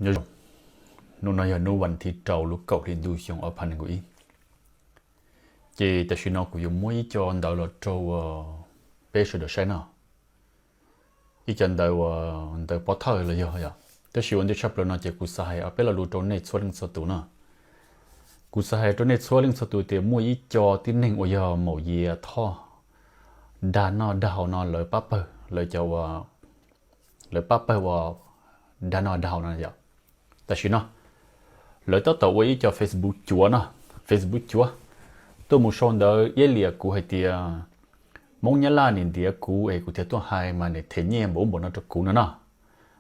Nyob zoo, hnub no yog hnub vas thib rau lub kaum hli ntuj xyoo ob phav nees nkaum ib. Ces tam sim no kuv yuav muab ib co ntawv los rau peb sawv daws saib no. Ib co ntawv uas ntawv pov thawj los yog yom, tab sis ua ntej tshaj plaws no ces kuv xav hais ob peb lo lus rau nej txhua leej txhua tus no. Kuv xav hais rau nej txhua leej txhua tus tias muaj ib co tib neeg uas yog maum Yias Thoj dag noj dag haus no lawv pab pawg, lawv cov uas lawv pab pawg uas dag noj dag haus no yom. Tam sim no lawv tab tom ua ib co Facebook cuav no, Facebook cuav tuaj mus sau ntawv iab liam kuv hais tias Hmoob Nyab Laj nim ntiav kuv es kuv thiaj tuaj hais mas nim them nyiaj npaum ub npaum no rau kuv no no.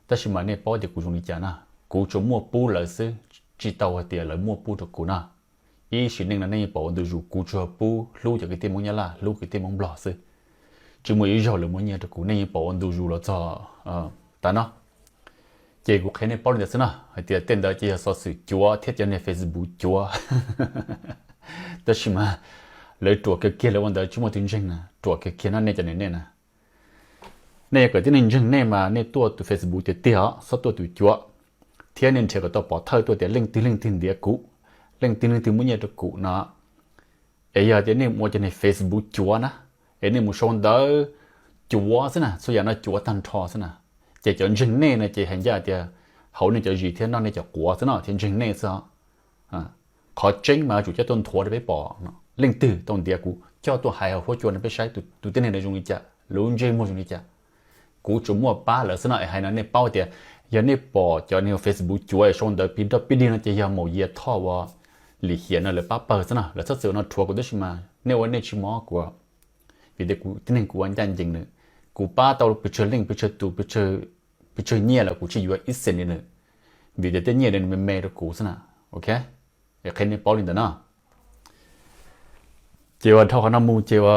Tab sis mas nej paub tias kuv zoo li cas na, kuv tsuas muaj pub lawv xwb, tsis tau hais tias lawv muaj pub rau kuv na. Ib sim neej no nej yeej pom ua ntu zus kuv tsuas pub hlub cov kwv tij Hmoob Nyab Laj, hlub kwv tij Hmoob Nplog xwb, tsis muaj ib zaug lawv muaj nyiaj rau kuv, nej yeej pom ua ntu zus los txog tas no. Ces kuv qhia nej paub li ntawd xwb no hais tias tej ntawd ces yog xov xwm cuav thiab cov niag Facebook cuav. Tab sis mas lawv ruam kiag kiag lawv ua ntawd tsis muaj tus ntseeg na, ruam kiag kiag no nej cov niam nej na. Nej yog kom tib neeg ntseeg nej mas nej tuaj tus Facebook tiag tiag os, txhob tuaj tus cuav, thiab nej nrhiav kom tau pov thawj tuaj tias leej twg leej twg ntiav kuv, leej twg leej twg muab nyiaj rau kuv no. Es yog tias nej mus ua cov niag Facebook cuav na, es nej mus sau ntawv cuav xwb na, txhua yam no cuav tag nrho xwb na, ces cov ntseeg nej no ces hais ncaj tias haus nej cov zis thiab noj nej cov quav xwb no thiaj ntseeg nej xwb os. Qhov tseeb mas yuav tsum coj tuaj nthuav rau peb pom, leej twg tau ntiav kuv coj tuaj hais hauv huab cua no peb saib tus tib neeg no zoo li cas, lub ntsej muag zoo li cas. Kuv tsuas muaj pab lawv xwb no es hais no nej paub tias yog nej pom cov niag Facebook cuav es sau ntawv pib roj pib dig no ces yog maum Yias Thoj uas lim hiam no lawv pab pawg xwb no, lawv txhob txwm no rhuav kuv tab sis mas nej ua nej tsis mob kuv, vim tias kuv tib neeg kuv ua ncaj ncees nws, kuv pab tau pes tsawg leej pes tsawg tus, pes tsawg nyiaj los kuv tsis yuav ib xees li nws, vim tias tej nyiaj nws me me rau kuv xwb na. Ok, qhia nej paub li ntawd no. Ces ua dhau qhov no mus ces ua,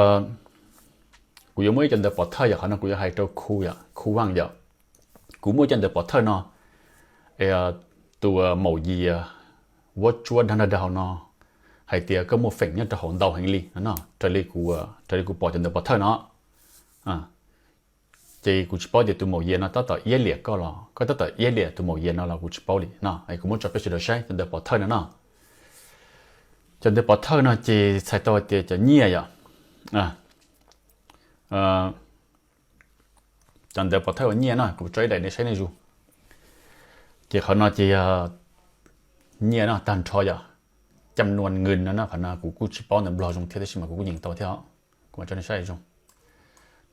kuv yuav muaj ib co ntawv pov thawj yom, qhov no kuv yuav hais rau Khu yom, Khu Vaj yom. Kuv muaj ib co ntawv pov thawj no, tus maum Yias vuab tsuab dag noj dag haus no hais tias koj muaj feem nyob rau hauv ntau heev li no, raws li kuv, raws li kuv pom cov ntawv pov thawj no. Ces kuv tsis paub tias tus maum Yias no tab tom iab liam koj los koj tab tom iab liam tus maum Yias no los kuv tsis paub li no. Kuv muab tso peb sawv daws saib cov ntawv pov thawj no no. Cov ntawv pov thawj no ces txhais tau hais tias cov nyiaj yom, cov ntawv pov thawj uas nyiaj no kuv tso ib daim nej saib nej zus. Ces qhov no ces yog nyiaj no tag nrho yom, cam nuas nws no no, qhov no kuv kuj tsis paub ntawv Nplog zoo thiab tab sis mas kuv kuj nyeem tau thiab os, kuv mam tso nej saib zoo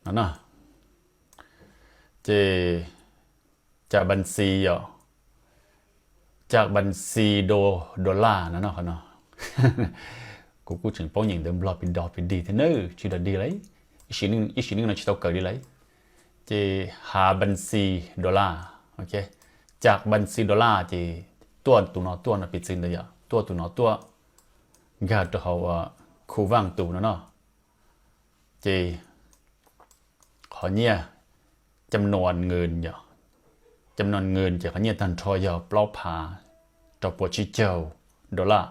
no na. Ces cam npas xis yom, cam npas xis do, dollar no no, qhov no kuv kuj tseem paub nyeem ntawv Nplog pis dog pis dig thiab nawb, tsis dog dig lauj, ib sim neej no tsis tau kawm li lauj. Ces ha npas xis dollar, ok, cam npas xis dollar ces tuaj tus no tuaj no piv txwv ntawd yom, tuaj tus no tuaj nkag rau hauv Khu Vaj tus no no. Ces qhov nyiaj cam nuas nws yom, cam nuas nws ces qhov nyiaj tag nrho yog plaub phav rau puas tsib caug dollar.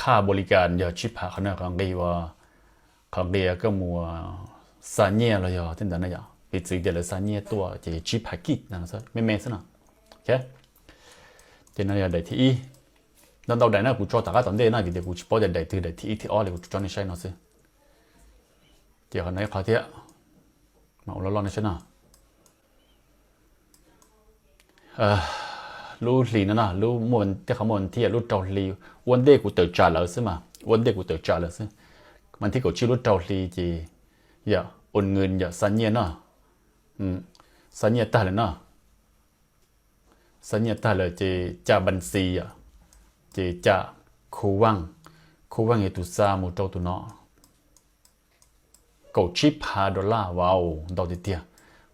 Qhaj npaus li kas yog tsib phav, qhov no qhov nqi ua, qhov nqi koj mus xa nyiaj los yog tej ntawd no yom, piv txwv tias lawv xa nyiaj tuaj ces tsib phav kij no, me me xwb no. Ces no yog daim thib ib. Ntau ntau daim no kuv tso tom qab tom ntej no vim tias kuv tsis paub tias daim twg daim thib ib thib ob li, kuv tso nej saib no xwb. Ces qhov no ib qho thiab, mas ua loj loj nej saib no. Lub hlis no no, lub muaj tej qhov muaj thib lub rau hli, ua ntej kuv tawm tsam lawm xwb mas, ua ntej kuv tawm tsam lawm xwb. Mas thib kaum tsib lub rau hli ces yom, ua nws yom, xa nyiaj no, xa nyiaj tag lawm no. Xa nyiaj tag lawm ces cam npas xis yom, ces cam Khu Vaj, Khu Vaj yog tus xa mus rau tus no kaum tsib phav dollar, vau, ntau tiag tiag.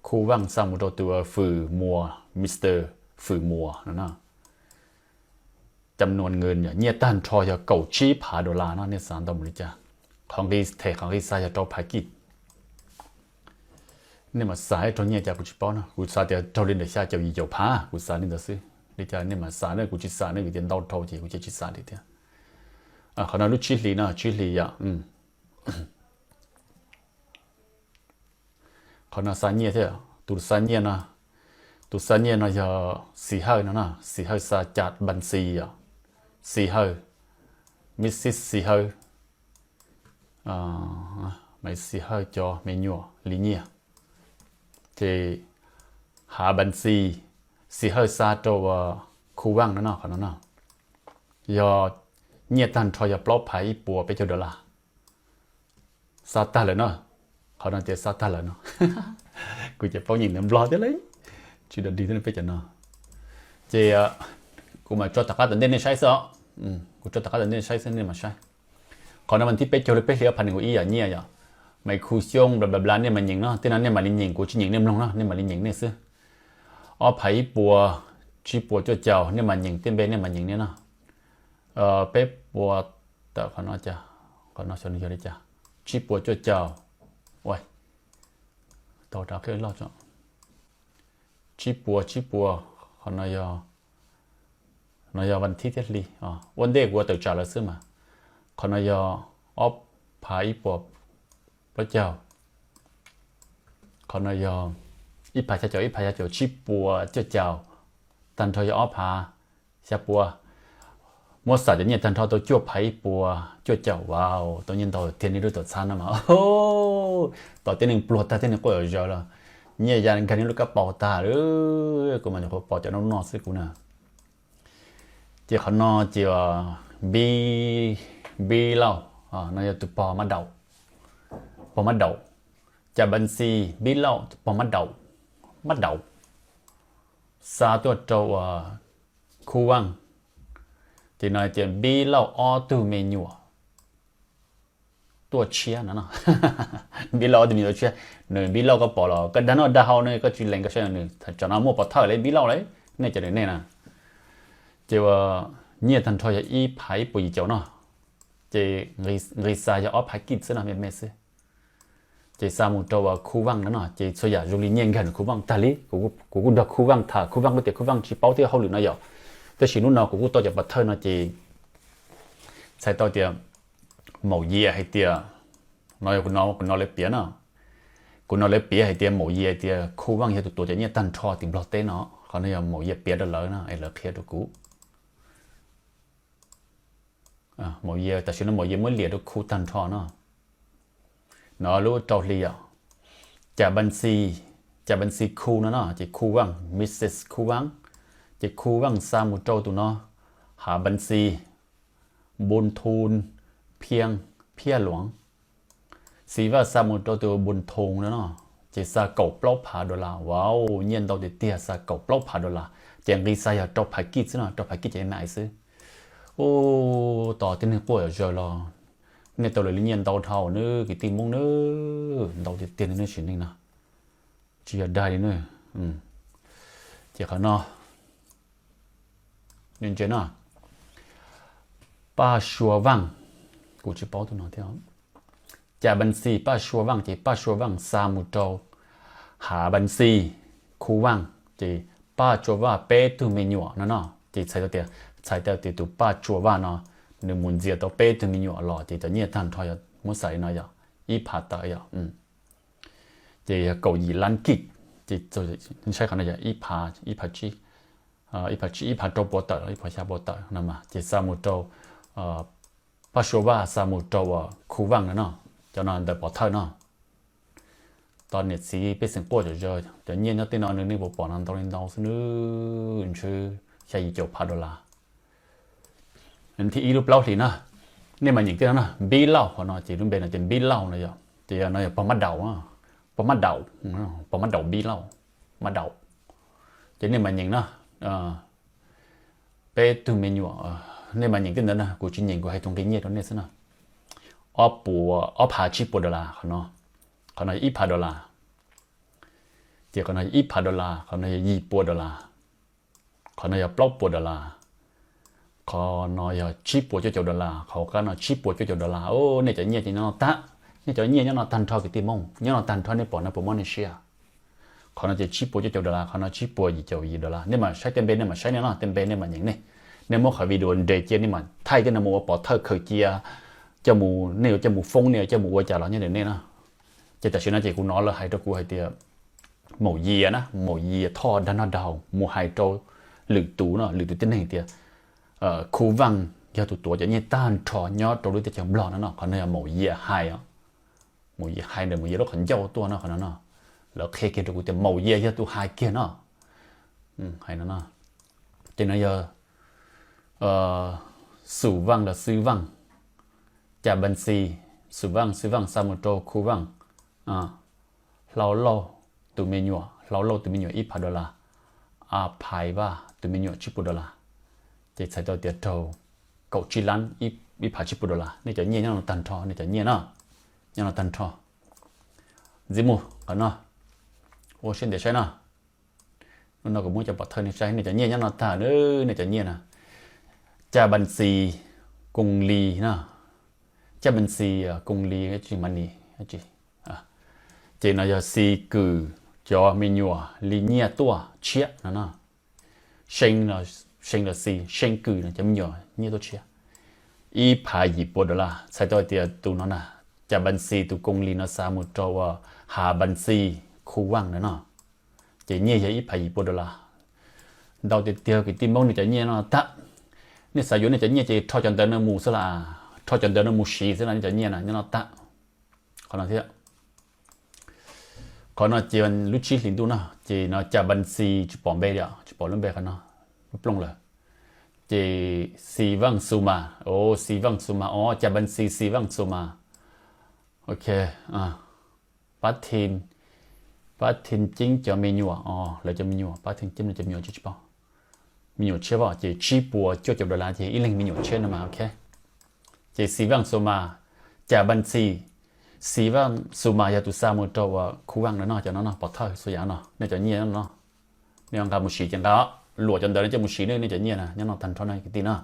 Khu Vaj xa mus rau tus Fwm Muas, Mister Fwm Muas no no. Cam nuas nws yom, nyiaj tag nrho yog kaum tsib phav dollar no, nej xav ntau mus li cas. Qhov nqi them qhov nqi xa yog rau phav kij. Nej mam xav ib raug nyiaj cas kuv tsis paub no, kuv xav tias raug li ntawm xya caum yim caum phav, kuv xav li ntawd xwb. Li cas nej mam xav na, kuv tsis xav na, vim tias ntau dhau ces kuv cia tsis xav li thiab. Qhov no lub tsib hlis no, tsib hlis yom. Qhov no xa nyiaj thiab, tus xa nyiaj no, Tus xa nyiaj no yog Xis Hawj no na, Xis Hawj xa cas npas xis yom, Xis Hawj, Mrs Xis Hawj, Maiv Xis Hawj cov me nyuam li nyiaj. Ces hav npas xis, Xis Hawj xa rau Khu Vaj no no, qhov no no, yog nyiaj tag nrho yog plaub phav ib puas peb caug dollar. Xa tag lawm no, qhov no tias xa tag lawm no. Kuv ces paub nyeem ntawv Nplog thiab lauj, tsis dog dig thiab peb cov no. Ces kuv mam tso tom qab tom ntej nej saib xwb os. Kuv tso tom qab tom ntej saib xwb nej mam saib. Qhov no vas thib peb caug lub peb hlis ob phav nees nkaum ib yom, nyiaj yom. Maiv Khu Xyooj bla bla bla, nej mam nyeem no, tej no nej mam li nyeem, kuv tsis nyeem nej mloog no, nej mam li nyeem nej xwb. Ob phav ib puas tsib puas cuaj caum, nej mam nyeem tej npe nej mam nyeem nej no. Peb puas, tawm qhov no, qhov no xyov nws yog li cas, tsib puas cuaj caum, ua, tau rau qhia loj tso. Tsib puas tsib puas, qhov no yog, no yog vas thib thiab hli, ua ntej kuv ua tawm tsam lawm xwb mas. Qhov no yog ob phav ib puas plaub caug, qhov no yog ib phav xya caum, ib phav xya caum, tsib puas cuaj caum, tag nrho yog ob phav xya puas. Muab xam cov nyiaj tag nrho tau cuaj phav ib puas cuaj caum, vau, tau nyiaj ntau tiag nej lub tuam txhab no mas. Tos tej neeg pluag tag tej neeg quaj zom zaws los nyiaj ya nkag nej lub kab paus tag lawm. Kuv mas nyuam qhuav pom cov no lub no xwb kuv na. Ces qhov no ces Npib, Npib Lauj, no yog tus pog mab daum, pog mab daum, cas npas xis Npib Lauj tus pog mab daum, mab daum, xa tuaj rau Khu Vaj. Ces no tias Npib Lauj ob tug me nyuam tuaj tshiab no no. Npib Lauj ob tug me nyuam tuaj tshiab, nws Npib Lauj koj pom los koj dag noj dag haus no koj tsis lees koj saib nws, tsam no muaj pov thawj li Npib Lauj li, nej cov nws nej na. Ces ua nyiaj tag nrho yog ib phav ib puas yim caum no, ces nqis xa yog ob phav kij xwb no, me me xwb. Ces xa mus rau Khu Vaj no no, ces txhua yam zoo li nyiaj nkag nws Khu Vaj tag li. Kuv kuj nrog Khu Vaj tham, Khu Vaj kuj tias Khu Vaj tsis paub thiab hauj lwm no yom. Tab sis hnub no kuv kuj tau cov pov thawj no ces txhais tau tias Maum Yias hais tias, no yog kuv no, kuv no lawv piav no, kuv no lawv piav hais tias Maum Yias hais tias Khu Vaj yog tus tuav cov nyiaj tag nrho tim Nplog teb no. Qhov no yog Maum Yias piav rau lawv no es lawv qhia rau kuv. Maum Yias tam sim no Maum Yias muab liam rau Khu tag nrho no. No lub rau hli yom, cas npas xis, cas npas xis Khu no no ces Khu Vaj, Mrs Khu Vaj, ces Khu Vaj xa mus rau tus no, hav npas xis Npun Thun, Phiaj, Phiaj Luam, Xis Vaj xa mus rau tus Npun Thun no no, ces xa kaum plaub phav dollar. Vau, nyiaj ntau tiag tiag, xa kaum plaub phav dollar. Ces nqis xa yog rau phav kij xwb no, rau phav kij ces me xwb. Ua, tos tej neeg quaj zom zaws los nej tau lawv li nyiaj ntau dhau nawb kwv tij Hmoob nawb, ntau tiag tiag li nej sim neej no, tsis yog dag li na. Ces qhov no, ntse no, Paj Sua Vaj, kuv tsis paub tus no thiab. Cas npas xis Paj Sua Vaj ces Paj Sua Vaj xa mus rau hav npas xis Khu Vaj, ces Paj Sua Vaj peb tug me nyuam no no, ces txhais tau tias, txhais tau tias tus Paj Sua Vaj no nws mus ntxias tau peb tug me nyuam los ces cov nyiaj tag nrho yog muab xais li no yog ib phav tawm yom. Ces yog kaum yim lab kij, ces saib qhov no yog ib phav, ib phav tsib, ib phav tsib, ib phav rau puas tawm, ib phav xya puas tawm no mas ces xa mus rau Paj Sua Vaj, xa mus rau Khu Vaj no no, cov no ntawm pov thawj no. Tos niam txiv pej xeem quaj zom zaws, cov nyiaj nyob tej no nws nej puas pom no ntau li ntau xwb nws, ntshe xya yim caum phav dollar. Thib ib lub plaub hlis na, nej mam nyeem tej no na, Npib Lauj, qhov no ces lub npe no ces Npib Lauj no yom, ces no yog pog mab daum, pog mab daum, pog mab daum Npib Lauj, mab daum. Ces nej mam nyeem na, peb tug me nyuam, nej mam nyeem tej ntawd na, kuv tsis nyeem, kuv hais tus nqi nyiaj rau nej xwb na. Ob puas, ob phav tsib puas dollar qhov no, qhov no yog ib phav dollar, ces qhov no yog ib phav dollar, qhov no yog yim puas dollar, qhov no yog plaub puas dollar, qhov no yog tsib puas cuaj caum dollar, qhov qab no tsib puas cuaj caum dollar. Nej cov nyiaj ces nyob no tag, nej cov nyiaj nyob no tag nrho kwv tij Hmoob, nyob no tag nrho, nej pom no puas mob nej siab? Qhov no ces tsib puas cuaj caum dollar, qhov no tsib puas yim caum yim dollar. Nej mam saib tej npe, nej mam saib nej no, tej npe nej mam nyeem nej. Nej muab qhov video nres cia, nej mam thaij tej no mus ua pov thawj khaws cia, coj mus, nej yuav coj mus foob, nej yuav coj mus ua cas los nyob ntawm nej na. Ces tam sim no ces kuv hnov lawv hais rau kuv hais tias Maum Yias na, Maum Yias Thoj Dag Noj Dag Haus mus hais rau lwm tus no, lwm tus tib neeg tias Khu Vaaj yog tus tuav cov nyiaj tag nrho nyob rau lub teb chaws Nplog no no. Qhov no yog Maum Yias hais os. Maum Yias hais ntawm Maum Yias lub qhov ncauj tuaj no, qhov no no. Lawv qhia kiag rau kuv tias Maum Yias yog tus hais kiag no. Hais no no. Ces no yog Xu Vaaj los Xu Vaaj, Cas Npas Xis, Xu Vaaj, Xu Vaaj xa mus rau Khu Vaaj, Hlau Lauj tus me nyuam, Hlau Lauj tus me nyuam ib phav dollar, A Phais Vaj tus me nyuam tsib puas dollar. Ces txhais tau tias raug kaum tsib lab ib phav tsib puas dollar. Nej cov nyiaj nyob no tag nrho, nej cov nyiaj no, nyob no tag nrho. Ntxiv mus qhov no, ua siab ntev saib no. Hnub no kuv muab cov pov thawj nej saib, nej cov nyiaj nyob no tag, nej cov nyiaj na. Cas Npas Xis, Koos Lis na, Cas Npas Xis, Koos Lis, Mas Lis, ces no yog Xis Kws cov me nyuam li nyiaj tuaj tshiab no no. See, See los Xis, See Kws no cov me nyuam nyiaj tuaj tshiab ib phav yim puas dollar. Txhais tau tias tus no na, Cas Npas Xis tus Koos Lis no xa mus rau Has Npas Xis, Khu Vaaj na no. Ces nyiaj yog ib phav yim puas dollar. Ntau tiag tiag kwv tij Hmoob, nej cov nyiaj no tag. Nej xav yuav nej cov nyiaj ces rho cov ntawd no mus xwb las, rho cov ntawd no mus siv xwb las, nej cov nyiaj na nyob no tag. Qhov no thiab. Qhov no ces lub tsib hlis ntuj no ces no Cas Npas Xis tsis pom npe li, tsis pom lub npe qhov no, plooj lawm. Ces Xis Vaaj Xu Mas, o, Xis Vaaj Xu Mas, o, Cas Npas Xis, Xis Vaaj Xu Mas. Ok, Pab Thim, Pab Thim Ceeb cov me nyuam, o, lawv cov me nyuam, Pab Thim Ceeb cov me nyuam tsis paub. Me nyuam tshiab os, ces tsib puas cuaj caum dollar ces ib leeg me nyuam tshiab no mas ok. Ces Xis Vaaj Xu Mas, Cas Npas Xis, Xis Vaaj Xu Mas yog tus xa mus rau uas Khu Vaaj no no, cov no no pov thawj xua yam no, nej cov nyiaj no, nej nqa mus siv ces nqa, luam cov ntawd no coj mus siv, nej cov nyiaj na nyob no tag nrho no kwv tij na.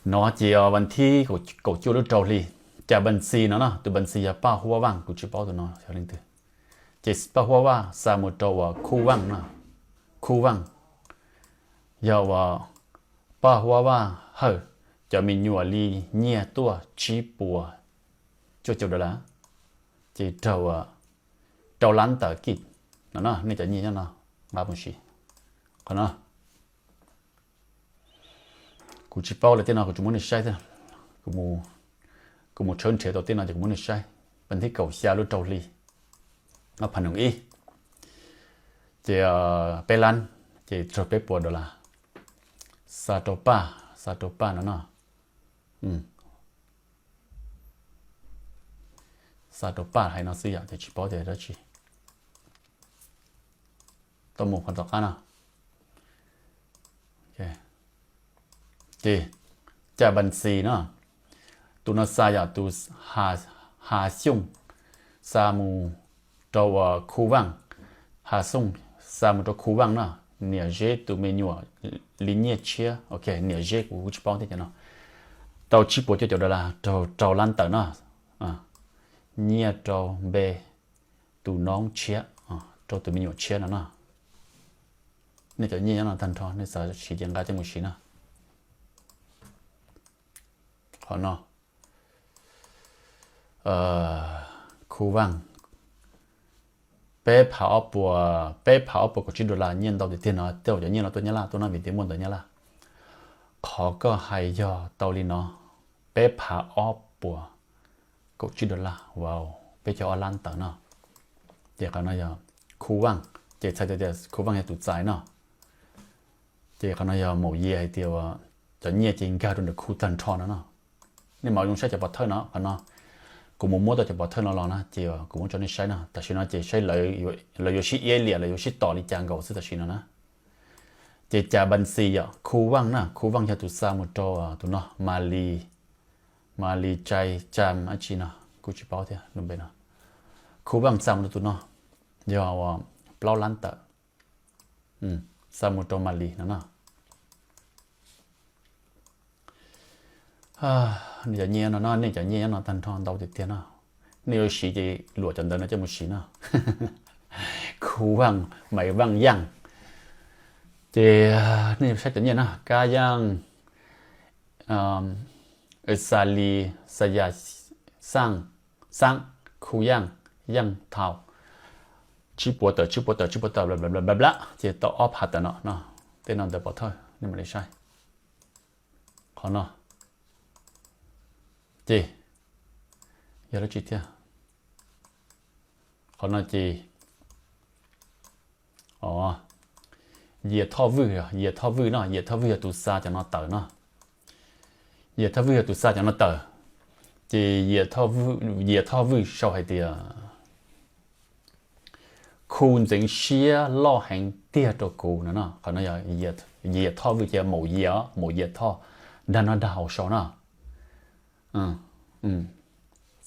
No ces vas thib kaum cuaj lub rau hli, Cas Npas Xis no no, tus Npas Xis yog Paj Huab Vaaj, kuv tsis paub tus no yog leej twg. Ces Paj Huab Vaaj xa mus rau uas Khu Vaaj no, Khu Vaaj yog uas Paj Huab Vaaj Hawj cov me nyuam li nyiaj tuaj tsib puas cuaj caum dollar, ces raug rau lab ntawm kij no no, nej cov nyiaj nyob no nqa mus siv. Qhov no kuv tsis paub lawm tej no, kuv tsis muab nej saib thiab. Kuv mus tshawb nrhiav tau tej no ces kuv muab nej saib. Vas thib kaum xya lub rau hli, ob phav nees ib, ces peb lab, ces raug peb puas dollar. Xa rau Paj, xa rau Paj no no. Xa rau Paj hais no xwb yom, ces tsis paub tias dab tsi. Tau mus qhov tom qab no. Ces Cas Npas Xis no, tus no xa yom, tus Has Xyooj xa mus rau uas Khu Vaaj, Has Xyooj xa mus rau Khu Vaaj no, niam Zeb tus me nyuam li nyiaj tshiab, ok, niam Zeb kuv tsis paub thiab cov no. Tau tsib puas cuaj caum dollar, raug rau lab ntawm no, nyiaj rau npe tus noob tshiab, rau tus me nyuam tshiab no no. Nej cov nyiaj nyob no tag nrho, nej xav siv ces nqa coj mus siv no. Qhov no, Khu Vaaj, peb phav ob puas, peb phav ob puas kaum tsib dollar, nyiaj ntau tiag tiag no, tej zaum cov nyiaj no tuaj Nyab Laj tuaj no vim tias muaj ntawv Nyab Laj. Qhov koj hais yog tau li no, peb phav ob puas kaum tsib dollar, wow, peb caug ob lab ntawd no. Ces qhov no yog Khu Vaaj, ces txhais tau tias Khu Vaaj yog tus txais no. Ces qhov no yog Maum Yias hais tias cov nyiaj ces nkag rau ntawm Khu tag nrho no no. Nej mam zoo saib cov pov thawj no, qhov no kuv mus muab tau cov pov thawj no los na, ces kuv muab tso nej saib no. Tam sim no ces saib lawv yuav sib iab liam, lawv yuav sib tom li cas nkaus xwb tam sim no na. Ces Cas Npas Xis yom, Khu Vaaj na, Khu Vaaj yog tus xa mus rau tus no, Mas Lis, Mas Lis Tsai Tsam dab tsi no kuj tsis paub thiab lub npe no. Khu Vaaj xa mus rau tus no, yog plaub lab tawm, xa mus rau Mas Lis no no. Nej cov nyiaj no no, nej cov nyiaj nyob no tag nrho ntau tiag tiag no. Nej yuav siv ces luam cov ntawd no coj mus siv no. Khu Vaaj, Maiv Vaaj Yaaj. Ces nej saib cov nyiaj no, Kab Yaaj, Xa Lis, Xa Yas, Xaaj, Xaab, Khu Yaaj, Yaaj Thaus, tsib puas tawm, tsib puas tawm, tsib puas tawm, bla bla bla bla, ces tau ob phav tawm no no. Tej no ntawd pov thawj nej mam li saib. Qhov no ces yog dab tsi thiab? Qhov no ces, o, Yias Thoj Vwj, Yias Thoj Vwj no, Yias Thoj Vwj yog tus xa cov no tawm no. Yias Thoj Vwj yog tus xa cov no tawm, ces Yias Thoj Vwj sau hais tias, khu ntxeev siab loj heev tiag rau kuv no no. Qhov no yog Yias Thoj Vwj, ces Maum Yias, Maum Yias Thoj, dag noj dag haus sau no.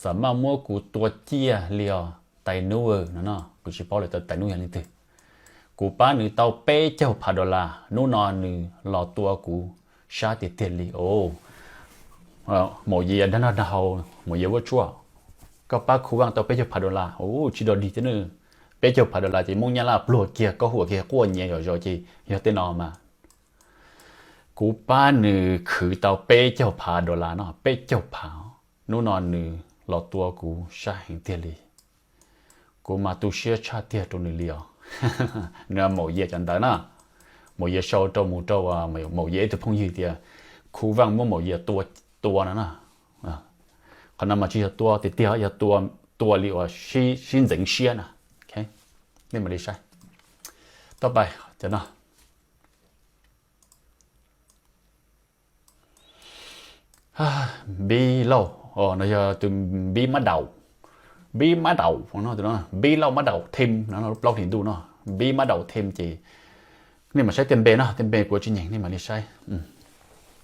Xam maj muab kuv tua ciaj li os tais nub no no. Kuv tsis paub lawv tau tais nub yog leej twg. Kuv pab nws tau peb caug phav dollar, hnub no nws los tua kuv sab tiag tiag li os. Maum Yias dag noj dag haus, Maum Yias vuab tsuab, koj pab Khu Vaj tau peb caug phav dollar, tsis dog dig thiab na. Peb caug phav dollar ces Hmoob Nyab Laj pluag kiag, koj huam kiag quaj nyiav zom zaws ces yog tej no mas. Kuv pab nws khwv tau peb caug phav dollar no, peb caug phav, hnub no nws los tua kuv sab heev tiag li. Kuv mas tu siab tshaj tiag rau nws li os. Nws Maum Yias cov ntawd na, Maum Yias sau rau mus rau Maum Yias ib tug phooj ywg tias Khu Vaj muab Maum Yias tua no na. Qhov no mas tsis yog tua tiag tiag, yog tua li uas sib ntxeev siab na. Nej mam li saib. Tau pais cov no. Npib Lauj, no yog tus Npib Mab Daum, Npib Mab Daum no, Npib Lauj Mab Daum Them no, lub plaub hlis ntuj no, Npib Mab Daum Them ces nej mam saib tej npe no, tej npe kuv tsis nyeem, nej mam li saib.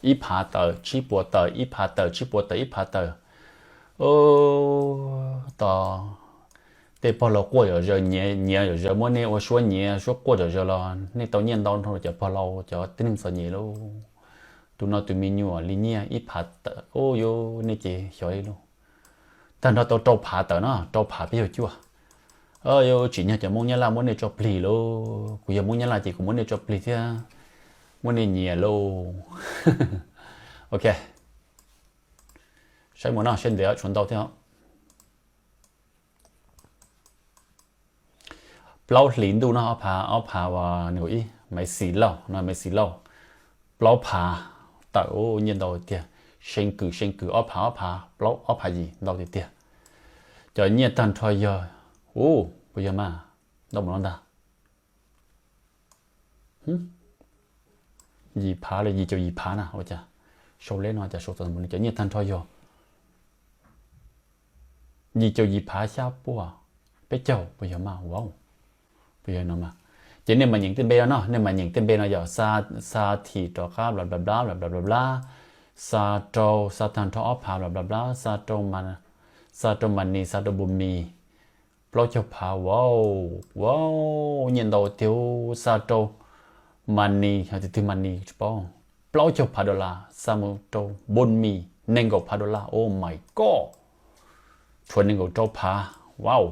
Ib phav tawm tsib puas tawm, ib phav tawm tsib puas tawm, ib phav tawm. Tos tej pog laus quaj zom zaws, nyiav zom zaws, muab nej ua suab nyiav suab quaj zom zaws los nej tau nyiaj ntau nrog cov pog laus cov tib neeg txom nyem lauj. Tus no tus me nyuam li nyiaj ib phav tawm, u, yuav nej ces xyov li lauj. Tag nrho tau rau phav tawm no, rau phav peb caug cuaj. Yuav tsim nyog cov Hmoob Nyab Laj muab nej tso plig lauj. Kuv yog Hmoob Nyab Laj ces kuv muab nej tso plig thiab, muab nej nyiav lauj. Ok, saib mus no, saib ntev tshuav ntau thiab. Plaub hlis ntuj no ob phav, ob phav, ib, Maiv Xis Lauj no, Maiv Xis Lauj, plaub phav tawm, nyiaj ntau tiag. See Kws, See Kws ob phav, ob phav, plaub, ob phav yim, ntau tiag tiag. Cov nyiaj tag nrho yog, u, puas yog mas, ntau mus no ntag. Yim phav los yim caum yim phav na, ua cas sau leb no cas sau txog cov nyiaj tag nrho yog yim caum yim phav xya puas peb caug, puas yog mas, wow, puas yog no mas. Ces nej mam nyeem tej npe no no, nej mam nyeem tej npe no yog xa thim rov qab bla bla bla bla bla bla, xa rau, xa tag nrho ob phav bla bla bla, xa rau mas, xa rau mas nis, xa rau npun mis, plaub caug phav, wow, wow, nyiaj ntau tiag, xa rau mas nis, yog tus twg mas nis tsis paub, plaub caug phav dollar xa mus rau npun mis nees nkaum phav dollar, oh my god, tshuav nees nkaum rau phav, wow,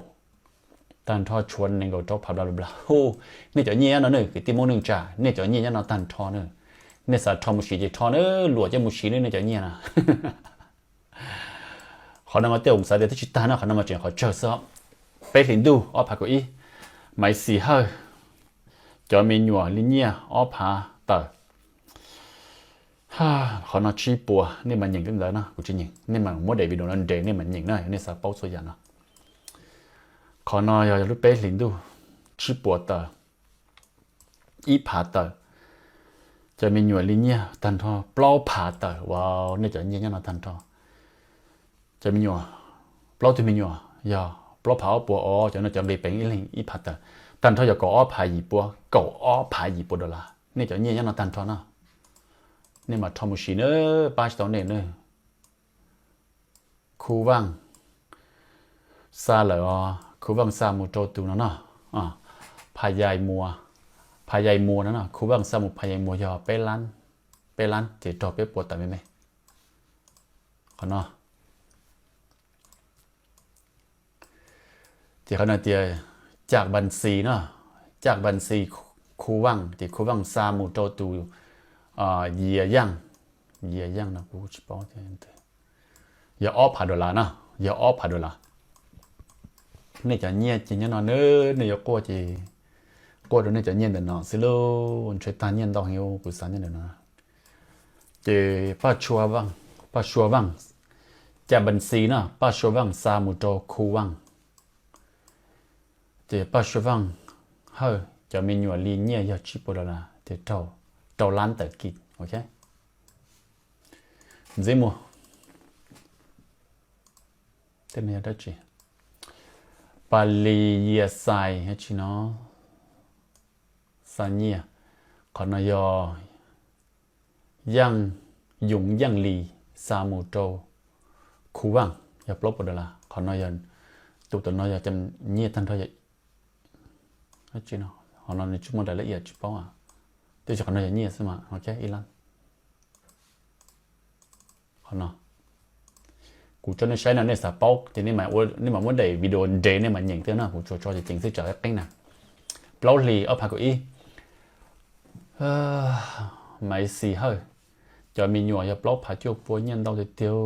tag nrho tshuav nees nkaum rau phav bla bla bla, hu, nej cov nyiaj nyob no ne kwv tij Hmoob neej tsa, nej cov nyiaj nyob no tag nrho ne, nej xav rho mus siv ces rho ne, luam coj mus siv ne nej cov nyiaj na. Qhov no mas tej zaum xav tias twb tsis tag no, qhov no mas tseem qhov tsawg xwb. Peb hlis ntuj ob phav kaum ib, Maiv Xis Hawj cov me nyuam li nyiaj ob phav tawm. Qhov no tsib puas, nej mas nyeem li ntawd no, kuv tsis nyeem, nej mas muab daim video no nres nej mam nyeem na, yog nej xav paub txhua yam no. Qhov no yog lub peb hlis ntuj, tsib puas tawm, ib phav tawm, cov me nyuam li nyiaj tag nrho plaub phav tawm, ua, nej cov nyiaj nyob no tag nrho. Cov me nyuam, plaub tug me nyuam yog plaub phav ob puas, o, cov no cov nqis peev ib leeg ib phav tawm, tag nrho yog kaum ob phav yim puas, kaum ob phav yim puas dollar, nej cov nyiaj nyob no tag nrho no. Nej mas rho mus siv na, pab tsis tau nej na. Khu Vaj xa lawm os, Khu Vaj xa mus rau tus no no, Pha Yai Muas, Pha Yai Muas no no, Khu Vaj xa mus Pha Yai Muas yog peb lab, peb lab ces rog peb puas tawm me me. Qhov no ces qhov no tias Caj Npas Xis no, Caj Npas Xis, Khu Vaj ces Khu Vaj xa mus rau tus Yias Yaj, Yias Yaj no kuv tsis paub, yog ob phav dollar no, yog ob phav dollar. Nej cov nyiaj ces nyob no nawb, nej yuav quaj ces quaj rau nej cov nyiaj ntawm no xwb lauj, ntshe tag nyiaj ntau heev kuv xav nyob ntawm no. Ces Paj Tshua Vaaj, Paj Tshua Vaaj, Cas Npas Xis na, Paj Tshua Vaaj xa mus rau Khu Vaaj. Ces Paj Tshua Vaaj Hawj cov me nyuam li nyiaj yog tsib puas dollar ces rau lab tawm kis, ok. Ntxiv mus, tej no yog dab tsi? Pas Lis Yias Xais tsi no, xa nyiaj, qhov no yog Yoov Yeej Lis xa mus rau Khu Vaaj yog plaub puas dollar. Qhov no yog, tus tom no yog nyiaj tag nrho yog, qhov no nws tsis muaj daim la iam tsis paub, tiam sis qhov no yog nyiaj xwb mas, ok, ib lab. Qhov no kuv tso nej saib no nej xav paub ces nej mam muab daim video nres nej mam nyeem thiab no, kuv tsuas tso ceev xwb tsam qeeb na. Plaub hlis ob phav kaum ib, Maiv Xis Hawj cov me nyuam yog plaub phav cuaj pua, nyiaj ntau tiag tiag.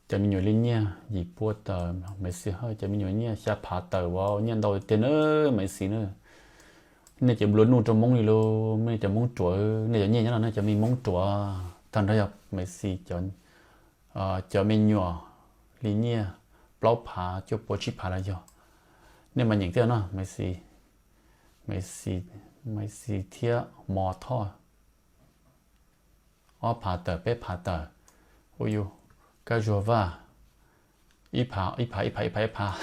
Cov me nyuam li nyiaj yim pua tawm, Maiv Xis Hawj cov me nyuam nyiaj xya phav tawm, ua nyiaj ntau tiag tiag na, Maiv Xis na. Nej cov nplua nuj rau Hmoob li lauj, nej cov Hmoob ruam, nej cov nyiaj nyob no nej cov me Hmoob ruam, tag nrho yog Maiv Xis cov me nyuam li nyiaj plaub phav cuaj pua tsib phav los yog. Nej mas nyeem thiab no, Maiv Xis, Maiv Xis thiab Mos Thoj ob phav tawm peb phav tawm, ua yuav Kab Zuag Vaj ib phav, ib phav, ib phav, ib phav, ib phav,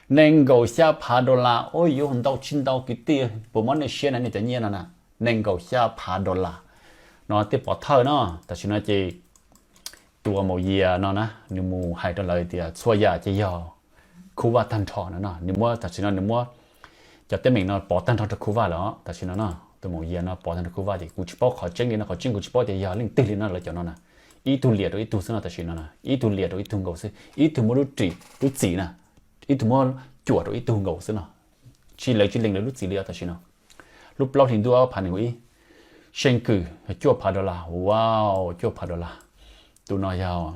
nees nkaum xya phav dollar, ua yuav ntau tsis ntau kwv tij, puas mob nej siab na, nej cov nyiaj no na, nees nkaum xya phav dollar. No tej pov thawj no, tam sim no ces tus uas Maum Yias no na nws mus hais rau lawv tias txhua yam ces yog Khu Vaj tag nrho no no, nws muab, tam sim no nws muab cov teeb meem no pov tag nrho rau Khu Vaj lawm. Tam sim no no tus Maum Yias no pov tag nrho Khu Vaj ces kuv tsis paub qhov tseeb li no, qhov tseeb kuv tsis paub tias yog leej twg li no, lawv cov no na ib tug liam rau ib tug xwb no. Tam sim no na ib tug liam rau ib tug nkaus xwb, ib tug muab lub ris lub txim na, ib tug muab cuam rau ib tug nkaus xwb no. Tsis, lawv tsis lees lawv lub txim li os. Tam sim no lub plaub hlis ntuj ob phav nees nkaum ib, Seej Kws cuaj phav dollar, wow, cuaj phav dollar. Tus no yog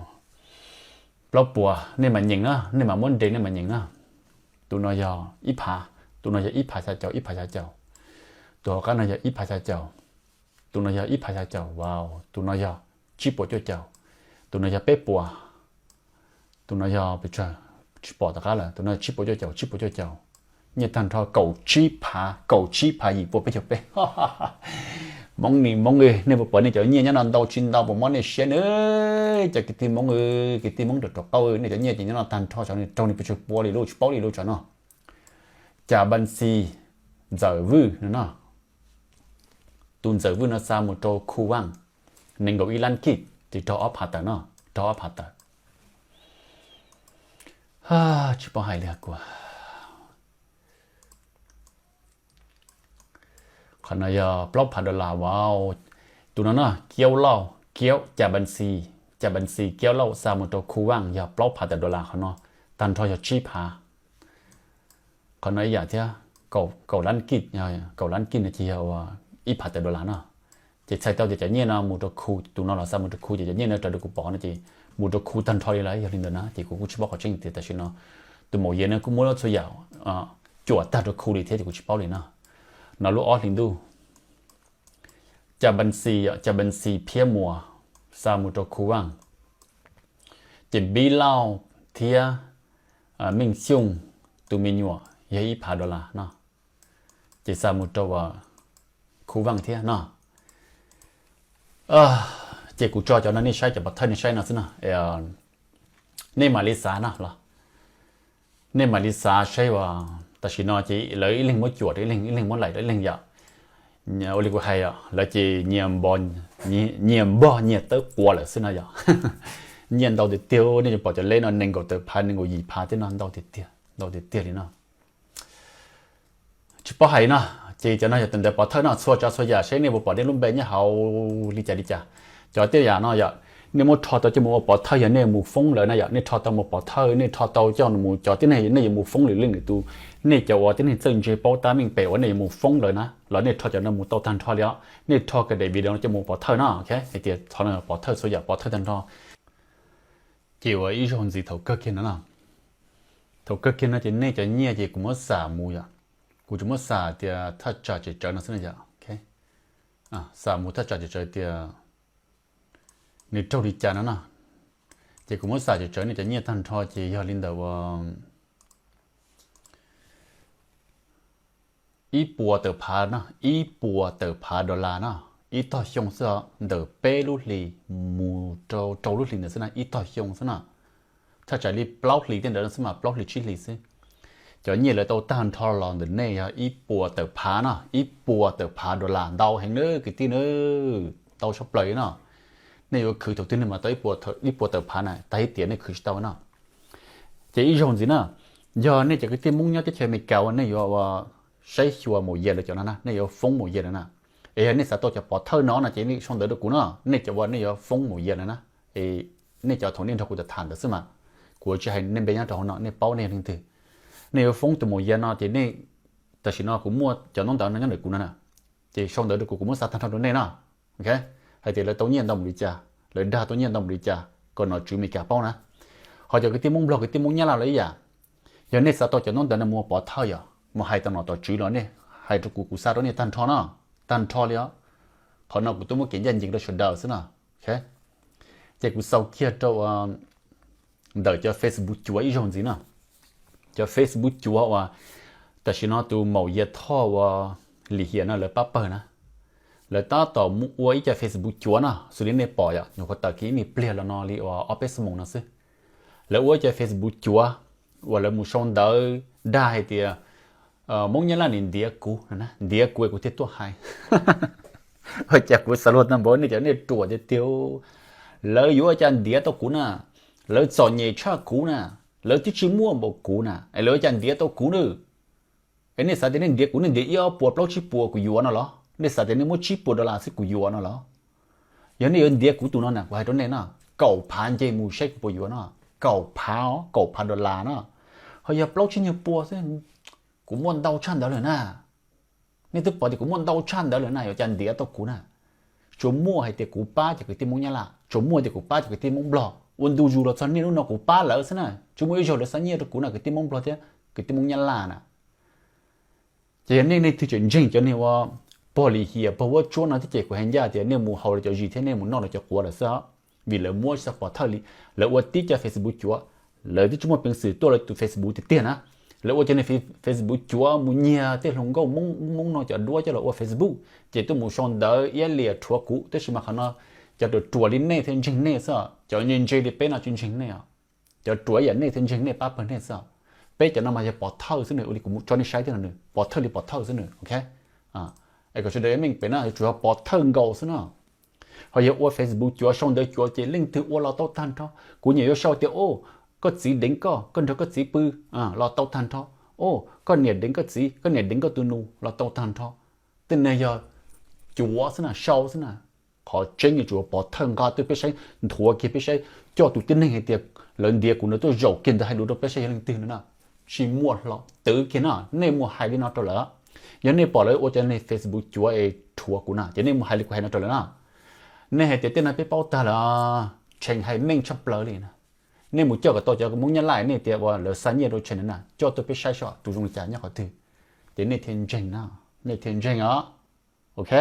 plaub puas, nej mam nyeem na, nej mam muab nres nej mam nyeem na. Tus no yog ib phav, tus no yog ib phav xya caum, ib phav xya caum. Tus hauv qab no yog ib phav xya caum, tus no yog ib phav xya caum, wow, tus no yog tsib puas cuaj caum, tus no yog peb puas, tus no yog pes tsawg, tsis pom tom qab lawm, tus no tsib puas cuaj caum, tsib puas cuaj caum. Nyiaj tag nrho kaum tsib phav, kaum tsib phav yim pua peb caug peb. Hmoob ni Hmoob, nej puas pom nej cov nyiaj nyob no ntau tsis ntau, puas mob nej siab na? Cov kwv tij Hmoob, kwv tij Hmoob rau rau qauj, nej cov nyiaj ces nyob no tag nrho, raug ni pes tsawg pua li lauj, tsis paub li lauj tsam no. Cas Npas Xis Ntxawm Vwj no no, tus Ntxawm Vwj no xa mus rau Khu Vaaj nees nkaum ib lab kij ces raug ob phav tawm no, raug ob phav tawm. Tsis paub hais li kuv. Qhov no yog plaub phav dollar, wow. Tus no no Kiaub Lauj, Kiaub, Cas Npas Xis, Cas Npas Xis Kiaub Lauj xa mus rau Khu Vaaj yog plaub phav tawm dollar, qhov no tag nrho yog tsib phav. Qhov no ib yam thiab, kaum lab kij, kaum lab kij no ces yog ib phav tawm dollar no. Ces txhais tau tias cov nyiaj no mus rau Khu, tus no los xa mus rau Khu ces cov nyiaj no raws li kuv pom no ces mus rau Khu tag nrho li lawm, yog li ntawd na ces kuv kuj tsis paub qhov tseeb tias tam sim no tus Maum Yias no kuj muab txhua yam cuam tag rau Khu li thiab ces kuv tsis paub li no. No lub ob hlis ntuj, Cas Npas Xis, Cas Npas Xis Phiab Muas xa mus rau Khu Vaaj, ces Npib Lauj thiab Meej Xyooj tus me nyuam yog ib phav dollar no, ces xa mus rau Khu Vaaj thiab no. Ces kuv tso cov no nej saib, cov pov thawj nej saib no xwb no. Nej mam li xav no los, nej mam li xav saib uas tam sim no ces lawv ib leeg muab cuam rau ib leeg, ib leeg muab laim rau ib leeg yom. Ua li kuv hais os, lawv ces nyias npog nyias tawb quav lawm xwb no yom. Nyiaj ntau tiag tiag, nej yuav pom cov leb no nees nkaum tawm phav, nees nkaum yim phav thiab no, ntau tiag tiag, ntau tiag tiag li no. Tsis paub hais no, ces cov no yog tus ntawd pov thawj no, txhua tsav txhua yam seb nej puas pom nej lub npe nyob hauv li cas li cas. Cov tej yam no yom, nej muab rho tau coj mus ua pov thawj, yog nej mus foob lawv na yom, nej rho tau mus pov thawj, nej rho tau coj mus, cov tib neeg nej yuav mus foob lwm leej lwm tus, nej cov uas tib neeg txawj ntse paub tab meej pem uas nej yuav mus foob lawv na los nej rho cov no mus tau tag nrho li os. Nej rho kiag daim video no coj mus pov thawj no, ok, hais tias qhov no pov thawj txhua yam, pov thawj tag nrho. Ces ua ib zaug ntxiv thaum kawg kiag no no, Thaum kawg kiag no ces nej cov nyiaj ces kuv muab xam mus yom, kuv tsuas muab xam tias thaj tsam tseem tsawv no xwb na yom. Xam mus thaj tsam tseem tsawv tias nws raug li cas no na. Ces kuv muab xam tseem tsawv nej cov nyiaj tag nrho ces yog li ntawm ua ib puas tawm phav na, ib puas tawm phav dollar na, ib tog xyoo xwb os, ntawm peb lub hlis mus rau rau lub hlis ntawd xwb na, ib tog xyoo xwb na. Thaj tsam li plaub hlis tej ntawd no xwb mas, plaub hlis tsib hlis xwb. Cov nyiaj lawv tau tag nrho los ntawm nej yog ib puas tawm phav no, ib puas tawm phav dollar, ntau heev na kwv tij na, ntau tshaj plaws no. Nej yuav khwv thaum twg nej mam tau ib puas tawm phav na, tag ib tiam nej khwv tsis tau no. Ces ib zaug ntxiv na, yog nej cov kwv tij Hmoob nyob teb chaws Amelikas uas nej yuav ua saib xyuas maum yas lawv cov no na, nej yuav foob maum yas lawv na, es yog nej xav tau cov pov thawj no no ces nej sau ntawv rau kuv no, nej cov uas nej yuav foob maum yas lawv na, nej cov thaum nej nrog kuv tham ntawd xwb mas, kuv tsis hais nej npe nyob rau hauv no, nej paub nej yog leej twg. Nej yuav foob tus maum yas no ces nej, tam sim no kuv muaj cov ntaub ntawv no nyob ntawm kuv no na, ces sau ntawv rau kuv, kuv muab xa tag nrho rau nej no. Hais tias lawv tau nyiaj ntau npaum li cas, lawv dag tau nyiaj ntau npaum li cas kom nom tswv Amelikas paub na. Ho cov kwv tij Hmoob Nplog, kwv tij Hmoob Nyab Laj los ib yam, yog nej xav tau cov ntaub ntawv no mus ua pov thawj yom, mus hais tau nom tom tswv los nej hais rau kuv, kuv xa rau nej tag nrho no, tag nrho li os. Qhov no kuv twb muab kev ncaj ncees rau sawv daws xwb no. Ces kuv xaus kiag rau ntawm cov Facebook cuav ib zaug ntxiv no. Cov Facebook cuav uas tam sim no tus maum yas Thoj uas lim hiam no lawv pab pawg na, lawv tab tom mus ua ib co Facebook cuav no, xws li nej pom yom, nyuam qhuav tawm kiag ib me pliag los no li uas ob peb xuab moos no xwb. Lawv ua ib co Facebook cuav uas lawv mus sau ntawv dag hais tias Hmoob Nyab Laj nim ntiav kuv, ntiav kuv es kuv thiaj tuaj hais. Ua cas kuv xav luag tag npaum, nej cov nej ruam tiag tiag. Lawv yuav ua cas ntiav tau kuv na, lawv txom nyem tshaj kuv na, lawv twb tsis muaj npaum kuv na es lawv ua cas ntiav tau kuv na. Es nej xav tias nej ntiav kuv, nej ntiav ib ob puas plaub tsib puas kuv yuav no los? Nej xav tias nej muab tsib puas dollar xwb kuv yuav no los? Yog nej yuav ntiav kuv tus no na, kuv hais rau nej no, kaum phav nce mus saib kuv puas yuav no, kaum phav, kaum phav dollar no. Ho yog plaub tsib nyuag pua xwb, kuv muaj ntau tshaj ntawd lawm na. Nej twb pom tias kuv muaj ntau tshaj ntawd lawm na, yuav cas ntiav tau kuv na. Tsuas muaj hais tias kuv pab cov kwv tij Hmoob Nyab Laj, tsuas muaj tias kuv pab cov kwv tij Hmoob Nplog, ua ntu zus los txog niaj hnub no kuv pab lawv xwb na, tsis muaj ib zaug lawv xa nyiaj rau kuv na, kwv tij Hmoob Nplog thiab kwv tij Hmoob Nyab Laj na. Ces yog nej leej twg tseem ntseeg cov niag ua pog lim hiam pog vuab tsuab no thiab ces kuv hais ncaj tias nej mus haus lawv cov zis thiab nej mus noj lawv cov quav lawm xwb. Vim lawv muab tsis tau pov thawj li, lawv ua tib co Facebook cuav, lawv twb tsis muaj peev xwm tuaj lawv tus Facebook tiag tiag na. Lawv ua cov niag Facebook cuav mus nyiag tej hluas nkauj Hmoob Hmoob no cov duab coj los ua Facebook, ces tuaj mus sau ntawv iab liam rhuav kuv, tab sis mas qhov no cov ruam ruam li nej thiaj ntseeg nej xwb, cov ntse ntse li peb no tsis ntseeg nej os. Cov ruam ib yam nej thiaj ntseeg nej, pab pawg nej xwb. Peb cov no mas yog pov thawj xwb nws, ua li kuv tso nej saib thiab no nws pov thawj li pov thawj xwb nws, ok. Es kom sawv daws meej pem no yuav tsum yog pov thawj nkaus xwb no. Ho yog ua Facebook cuav sau ntawv cuav ces leej twg ua los tau tag nrho. Kuv nyiam yuav sau tias, o, koj txiv deev koj, koj nrog koj txiv pw, los tau tag nrho. O, koj niam deev koj txiv, koj niam deev koj tus nus, los tau tag nrho. Tej no yog cuav xwb na, sau xwb na. Qhov tseeb yuav tsum pov thawj nqa tuaj peb saib, nthuav kiag peb saib, coj tus tib neeg hais tias lawv ntiav kuv ntawd tuaj zaum kiag ntawd hais lus rau peb saib yog leej twg no na. Tsis muaj hlo, twv kiag no, nej mus hais li no rau lawv. Yog nej pom lawv ua cov niag Facebook cuav es rhuav kuv na ces nej mus hais li kuv hais no rau lawv na. Nej hais tias tej no peb paub tag lawm, tseem hais meej tshaj plaws li na. Nej mus coj kom tau cov Hmoob Nyab Laj nej tias ua lawv xa nyiaj rau tsev na, coj tuaj peb saib seb tus zoo li cas nyob qhov twg, ces nej thiaj ntseeg na, nej thiaj ntseeg os. Ok,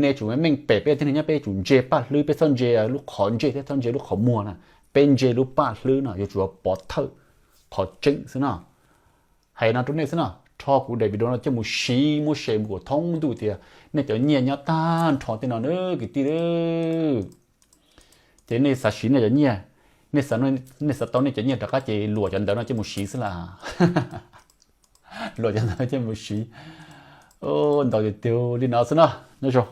nej tsum meej pem peb tib neeg nyob, peb tsum ntse paj hlwb, peb txhob ntse lub qhov ntsej thiab txhob ntse lub qhov muag na, peb ntse lub paj hlwb no, yuav tsum pov thawj qhov tseeb xwb no. Hais no rau nej xwb no, rho kuv daim video no coj mus siv muab share mus kom thoob ntuj tias nej cov nyiaj nyob tag nrho tej no na kwv tij. Ces nej xav siv nej cov nyiaj, nej xav tau nej cov nyiaj rov qab ces luam cov ntawv no coj mus siv xwb las. Luam cov ntawv coj mus siv. Ntau tiag tiag li no xwb na, nyob zoo.